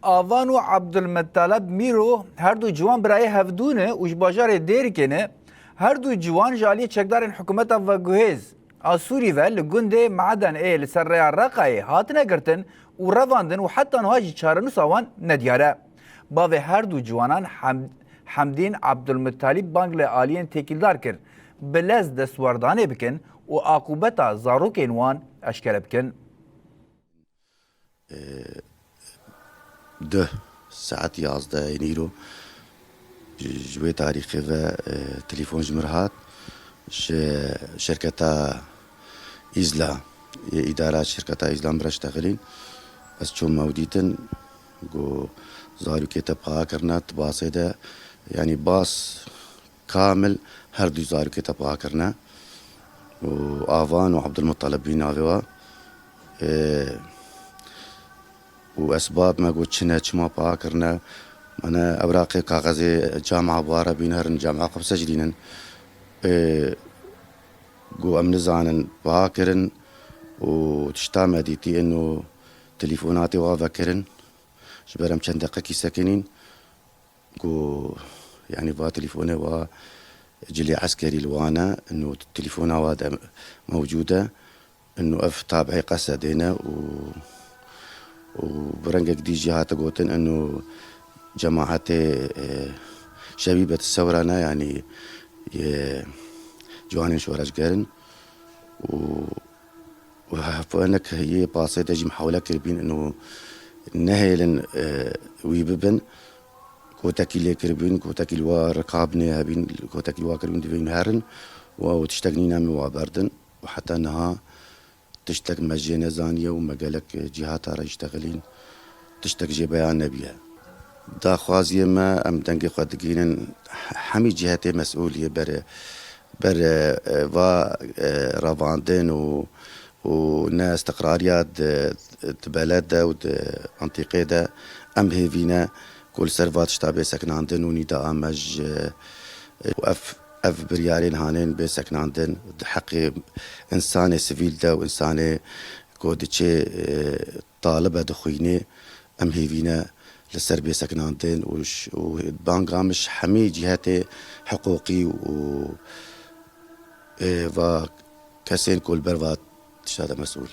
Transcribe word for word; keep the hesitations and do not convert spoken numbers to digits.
Avan û Abdulmuttalib Mîro her du ciwan birayê hevdû ne û ji bajarê Dêrikê ne. Her du ciwan ji aliyê çekdarên hikûmeta veguhêz a Sûrî ve li gundê Maden ê li ser rêya Reqayê hatine girtin û revandin û heta niha jî çarenûsa wan nediyar e. Bavê her du ciwanan Hem-, Hemdîn Abdulmuttalib bang li aliyên têkildar kir, bi lez destwerdanê bikin û aqûbeta zarokên wan eşkere bikin. Duh saet yazdeh ê nîro ji wê tarîxê ve telefon ji min re hat. Ji şirketa Îzla, yê îdara şirketa Îzla min re ştexilîn. Ez çûm me dîtin, got zarokê te paha kirine, tu basê de, yanî bas kamil her du zarokê te paha kirine. Û Avan û Abdulmuttalib bî navê wa. Û esbab me got çi ne, çima paha kirine. Mane ewraqê kaxezê camia bi wa re bîn herin, camia xwe bisecilînin. Ê, got em nizanin paha kirin û tişta me dîtî ino telîfonatê wa vekirin. Ji ber em çend deqekî sekinîn. Got, yanî va telîfonê wa cilê eskerî li wan e, ino telîfona wa de mewcûd e, ino ev tabi'ê Qesedê ne û û bi rengek dî jî hate gotin, ino cemaetê, e, Şebîbet Sewra ne, yanî yê ciwanên şoreşger in û û hevpoenek yê pasê de jî mihawle kiribîn ino nehêlin, e, wî bibin. Kotekî lê kiribîn, kotekî li wa rikabinê hebîn, kotekî li wa kiribîn divê wî herin û ew tiştek nîne min wa berdin û heta niha tiştek me jê nezaniye û me gelek cîhata re jî texilîn, tiştek jê beyan nebiye. Daxwaziyê me, em dengê xwe digihînin hemî cîhetê mesûliyê ber, ber, e, va, e, revandin û, û ne istiqrariya di, di beled de û di mintîqê de. Em hêvî ne ku li ser va tişta bê sekinandin û nîda me ji, e, ev, ev biryarên hanên bê sekinandin di heqê însanê sivîl de û însanê ku diçê, e, talibe dixwînê, em hêvî ne li ser bê sekinandin û ş-, û banga min ji hemî cîhetê hiqûqî û, ê, va kesên ku li ber va tişta de mesûl.